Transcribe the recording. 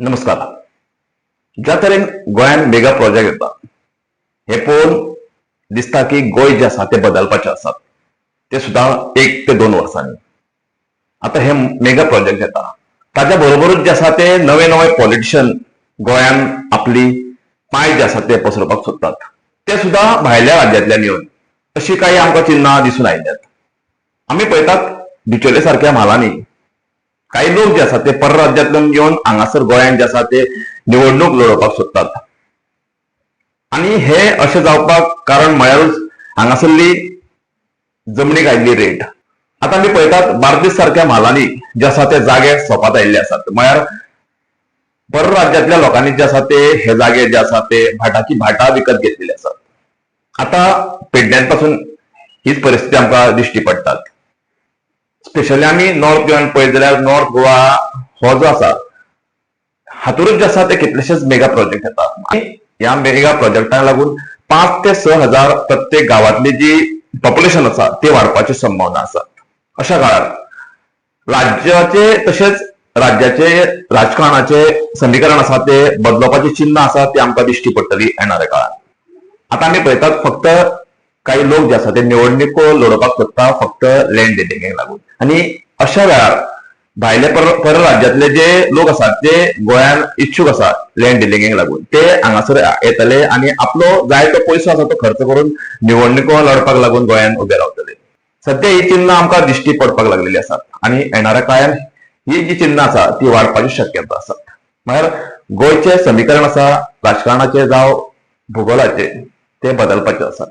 नमस्कार. ज्या तरेन गोंयांत मेगा प्रोजेक्ट येता हे पळोवन दिसता की गोंय जे आसा ते बदलपाचे आसात, ते सुद्दां 1 ते 2 वर्सांनी. आतां हे मेगा प्रोजेक्ट येता, ताच्या बरोबरूच जे आसा ते नवे नवे पॉलिटिशियन गोंयांत आपली पांय जे आसा ते पसरोवपाक सोदतात, ते सुद्दां भायल्या राज्यांतल्यान येवन, अशी काही आमकां चिन्हां दिसून आयल्यात. आमी पळयतात, बिचोले सारक्या म्हालांनी काही लोक जे आसात ते परराज्यांतल्यान येवन हांगासर गोंयांत जे आसा ते निवडणूक लढोवपाक सोदतात. आनी हे अशें जावपाक कारण म्हळ्यारूच हांगासरली जमनीक आयिल्ली रेट. आतां आमी पळयतात, बार्देस सारक्या म्हालांनी जे आसा ते जागे सोंपात आयिल्ले आसात. म्हळ्यार परराज्यांतल्या लोकांनी जे आसा ते हे जागे जे आसा ते भाटाची भाटां विकत घेतलेली आसात. आतां पेडण्यां पासून हीच परिस्थिती आमकां दिश्टी पडटात. स्पेशली आमी नॉर्थ गोवान पळयत जाल्यार नॉर्थ गोवा हो जो आसा, हातूंतच जे आसा ते कितलेशेच मेगा प्रोजेक्ट येतात आनी ह्या मेगा प्रोजेक्टाक लागून 5 ते 6 हजार प्रत्येक गांवांतली जी पॉप्युलेशन आसा ती वाडपाची संभावना आसा. अशा काळार राज्याचे तशेंच राज्याचे राजकारणाचे समीकरण आसा ते बदलपाची चिन्ह आसा ती आमकां दिश्टी पडटली येणाऱ्या काळात. आता आमी पळयतात, फक्त काही लोक जे आसा ते निवडणुको लढोवपाक सोदता फक्त लँड डिलिंगेक लागून. आनी अशा वेळार भायले परराज्यांतले जे लोक आसात, जे गोंयान इच्छूक आसात लँड डिलिंगेक लागून, ते हांगासर येतले आनी आपलो जाय तो पयसो आसा तो खर्च करून निवडणुको लढपाक लागून गोंयान उबे रावतले. सध्या ही चिन्हां आमकां दिश्टी पडपाक लागलेली आसात आनी येणाऱ्या काळान ही जी चिन्हां आसा ती वाडपाची शक्यता आसात. म्हळ्यार गोंयचें समीकरण आसा राजकारणाचें जावं भुगोलाचें, ते बदलपाचे आसात.